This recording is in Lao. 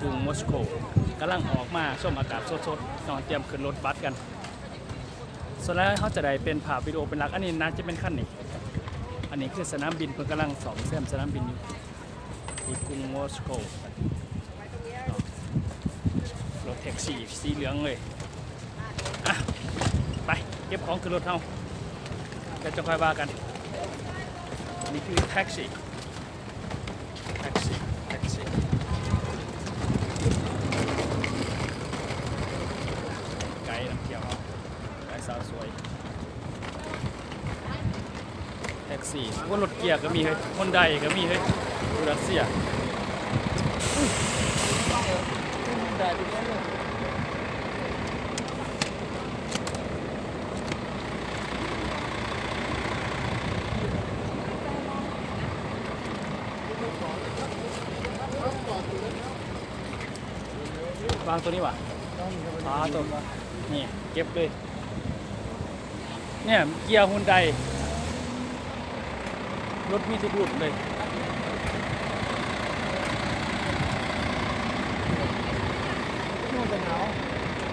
ກຸງມົສໂກ ກຳລັງອອກມາຊົມອາກາດສົດໆເນາະ ຕຽມຂຶ້ນລົດບັສກັນ. ສ່ວນຫຼາຍເຮົາຈະໄດ້ເປັນພາບວິດີໂອເປັນຫຼັກ. ອັນນີ້ໜ້າຈະເປັນຄັນນີ້ ອັນນີ້ຄືສະໜາມບິນ ເພິ່ນກຳລັງສ້ອມແຊມສະໜາມບິນຢູ່ ທີ່ກຸງມົສໂກ. ລົດແທັກຊີສີເຫຼືອງເລີຍ. ອ່ະ ໄປເກັບຂອງຂຶ້ນລົດເຮົາ ແລ້ວຈະຄ່ອຍວ່າກັນ. ນີ້ຄືແທັກຊີ ແທັກຊີ ແທັກຊີ ໄກນຳທ່ຽວເຮົາ ໄກສາວສວຍ. ແທັກຊີ ໂອ້ ລົດເກຍກໍມີເຮີ້ຍ ຮອນໄດກໍມີເຮີ້ຍ ຢູ່ຣັດເຊຍ. ວາງໂຕນີ້ຫວາ? ອ່າ ໂຕນີ້ເກັບເລີຍ. ເນຍ ເກຍຮຸນໄດ ລົດມີທຸກລຸ້ນເລີຍ.